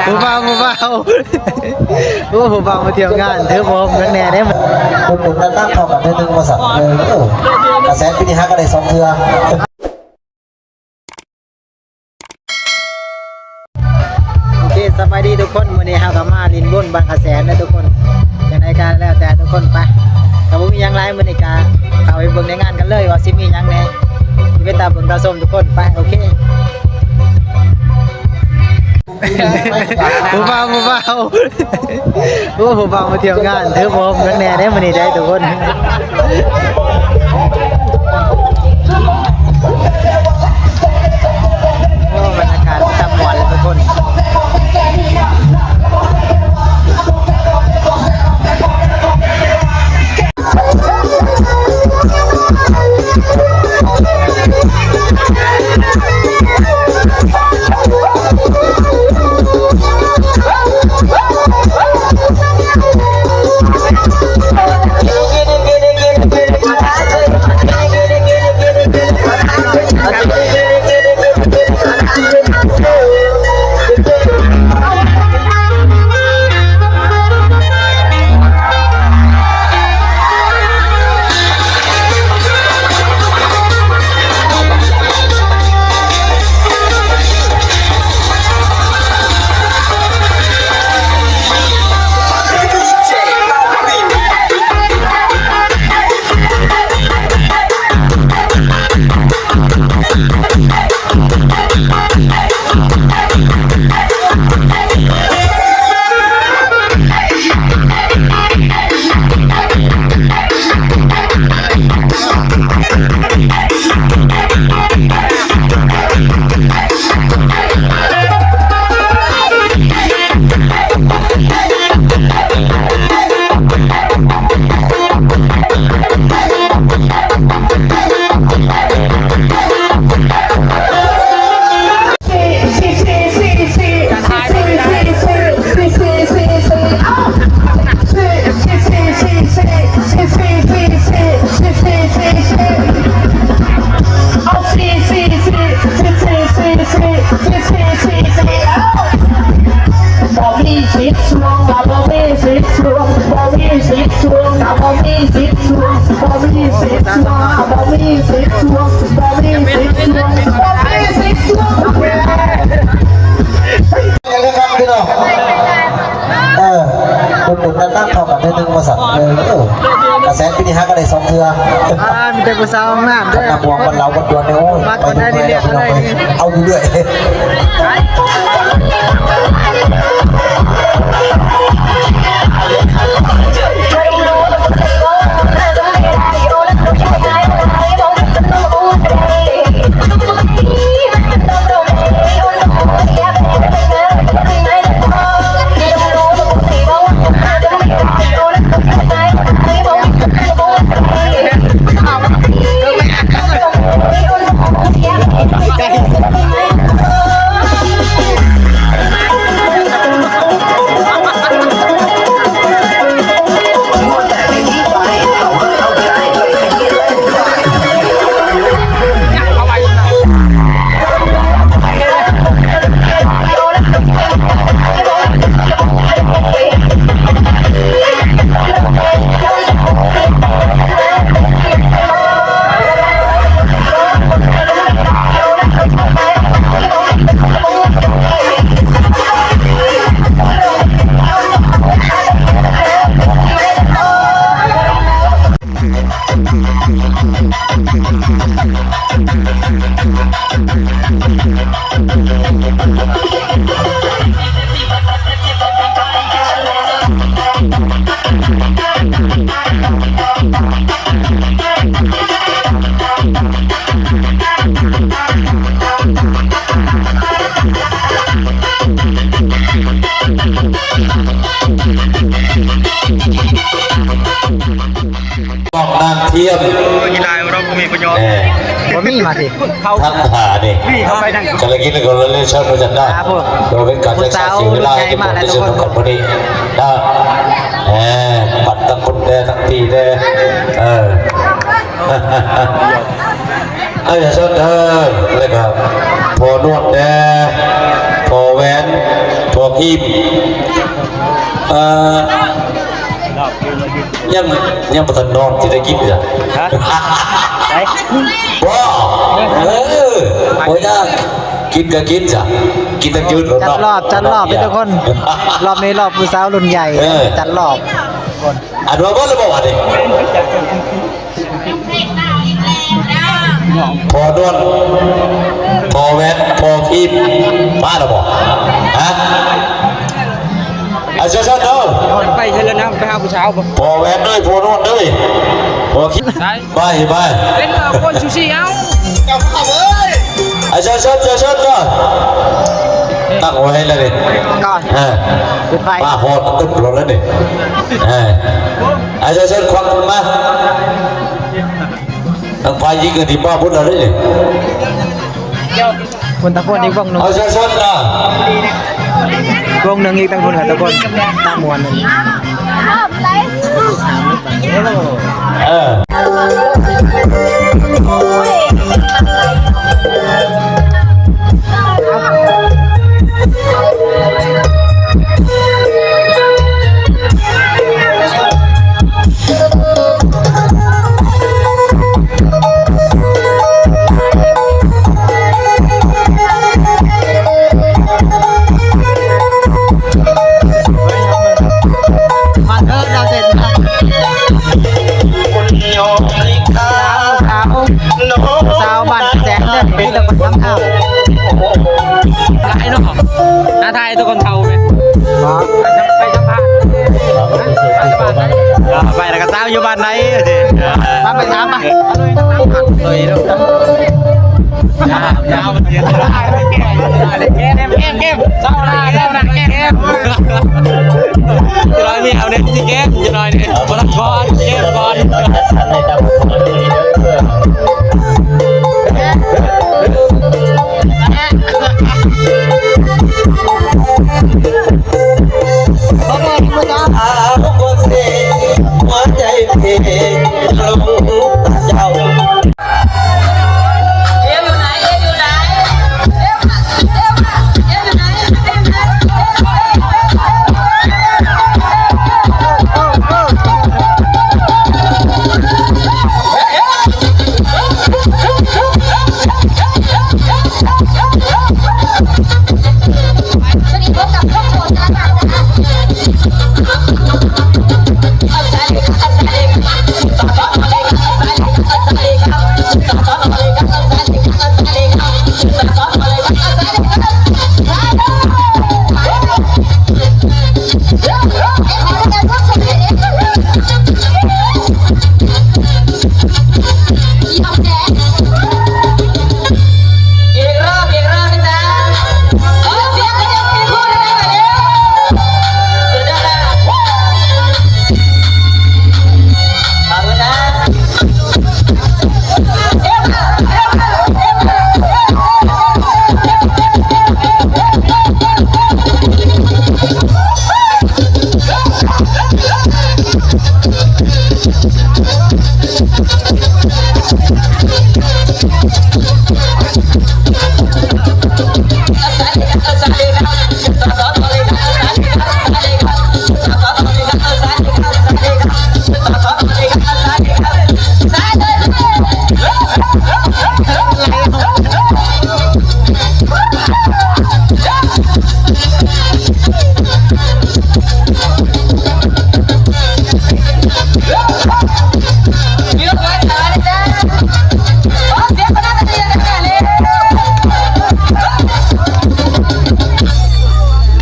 ຜູ້ບ່າວ ຜູ້ບ່າວ ໂອ້ ຜູ້ບ່າວມາທ່ຽວງານ ຖືພວມກັນແດ່ເດ້. ອຸດໜູນກັນນຳເຂົ້າກັນເທື່ອໜຶ່ງວ່າຊັ້ນ. ເອີ ກະແສນປີນີ້ຫາກໍໄດ້ສອງເທື່ອ. ໂອເຄ ສະບາຍດີທຸກຄົນ ມື້ນີ້ເຮົາກໍມາຫຼິ້ນບຸນບ້ານກະແສນເດີທຸກຄົນ. ຈັ່ງໃດກໍແລ້ວແຕ່ທຸກຄົນໄປ ກໍບໍ່ມີຫຍັງຫຼາຍ ມື້ນີ້ກໍເຂົ້າໄປເບິ່ງໃນງານກັນເລີຍວ່າຊິມີຫຍັງແດ່ ຊິເປັນຕາເບິ່ງຕາຊົມທຸກຄົນ. ໄປ ໂອເຄ. ຜູ້ບ່າວ ຜູ້ບ່າວ ໂອ້ ຜູ້ບ່າວມາທ່ຽວງານ ຖືພວມກັນແດ່ເດ້ມື້ນີ້ໄດ້ທຸກຄົນ. ໂອ້ ບັນຍາກາດຕາມ່ວນເລີຍທຸກຄົນ. ເອີ ອຸດໜູນກັນນຳເຂົ້າກັນເທື່ອໜຶ່ງວ່າຊັ້ນ. ເອີ ກະແສນປີນີ້ຫາກໍໄດ້ສອງເທື່ອ. ອ່າ ມີແຕ່ຜູ້ສາວງາມເດີ. ຄັນນັບຮວມກັນລາວກັນດວນນີ້ ໂອ້ຍ ມາກ່ອນໄດ້ເລື້ອຍໆ ເອົາຢູ່ເລື້ອຍ. ກອງນາງທຽມ ເອີ ອີຫຼາຍ ເຮົາບໍ່ມີປະໂຫຍດ ເອີ ບໍ່ມີມາຕິ ທັງຫ້ານີ້ ກາລະກິນກໍເລີຍເຊີນມາຈາກນັ້ນ ໂດຍເປັນການຈັດສາເສຍເວລາໃຫ້ຄົນໄດ້ເຊີນກັນມື້ນີ້ນະ. ເອີ ບັດທັງຄົນແດ່ທັງທີ່ແດ່ ເອີ ເອົາ ຢ່າເຊີນເດີ ແລ້ວກໍພໍ່ນວດແດ່ ພໍ່ແຫວນ ອີ່ມ ເອີ ຍັງ ຍັງບໍ່ທັນນອນ ຊິໄດ້ກິນຈ້ະ. ຮະ? ໄປ ບໍ່ ເອີ ບໍ່ຍາກ ກິນກໍກິນຈ້ະ ກິນຕັ້ງຍືດໂລດເນາະ. ຈັດລອບ ຈັດລອບເດ້ທຸກຄົນ ຮອບນີ້ຮອບຜູ້ສາວລຸ້ນໃຫຍ່ ເອີ ຈັດລອບ. ອັນວ່າເບິດແລ້ວບໍ່ ອັນນີ້ ພໍ່ນວນ ພໍ່ແວ່ນ ພໍ່ທີມ ມາແລ້ວບໍ່? ຮະ? ອາ ເຊີນໆ ເດີ ໄປເທື່ອລະນຳ ໄປຫາຜູ້ສາວບໍ່? ພໍ່ແວ່ນເດີ ພໍ່ນວນເດີ ພໍ່ທີມ ໄປ ໄປ ໄປ ເປັນຄົນຊູຊີ ເອົາ ອາ ເຊີນໆ ເຊີນໆ ເດີ ຕັ້ງໄວ້ໃຫ້ແລ້ວນີ້ ກ່ອນ ເອີ ປິດໄຟ ມາຮອດຕຶບໂລດແລ້ວນີ້ ເອີ ອາ ເຊີນໆ ຄວັກມາ ທາງຝ່າຍຍິງກໍຊິມາພຸ້ນແລ້ວນີ້ ພຸ້ນ ທາງພຸ້ນອີກວົງໜຶ່ງ ເອົາ ເຊີນໆ ນະ ວົງໜຶ່ງອີກ ທາງພຸ້ນກໍຕະໂກນຕາມ່ວນ ເອີ. ມາເທີດາວເຈັດ ສາວ ສາວ ສາວບ້ານແສງເດີ ມີແຕ່ຄົນງາມໆ ຫຼາຍເນາະ ໜ້າຖ່າຍແຕ່ຄົນເຖົ້າແມ່ນ ໄປສຳພາດ ໄປສຳພາດ ເອີ ໄປແລ້ວກໍສາວຢູ່ບ້ານໃດ ເອີ ໄປ ໄປຖາມໄປ ເອີ ເກັບ ເກັບ ເຊົາລະ ເຈົ້ານະ ເກັບ ເກັບ ຈະໜ້ອຍນີ້ເອົາແນ່ຊິເກັບ ຈະໜ້ອຍນີ້ ບໍ່ທັນກ່ອນ ເກັບກ່ອນ ສາວຄົນເສຍຫົວໃຈເພລົງຕາເຈົ້າ. ເອວຢູ່ໃນ ເອວຢູ່ໃນ ເອວ ເອວ ເອວຢູ່ໃນ ເອວຢູ່ໃນ ເອວຢູ່ໃນ ເອວ ເອວ ເອວ ເອວ ເອວ ສະດຽວພົບກັບຄອບຄົວ ອີກຮອບ ອີກຮອບນະ ຂໍສຽງໃຫ້ເດັກໆ ເດີ ເຊີນເດີ ເຊີນເດີ ຂອບຄຸນນະ.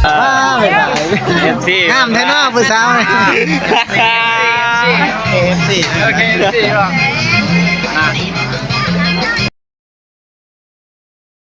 ເອັຟຊີ ງາມແທ້ເນາະ ຜູ້ສາວນີ້ ເອັຟຊີ ໂອເຄ ເອັຟຊີ ເນາະ.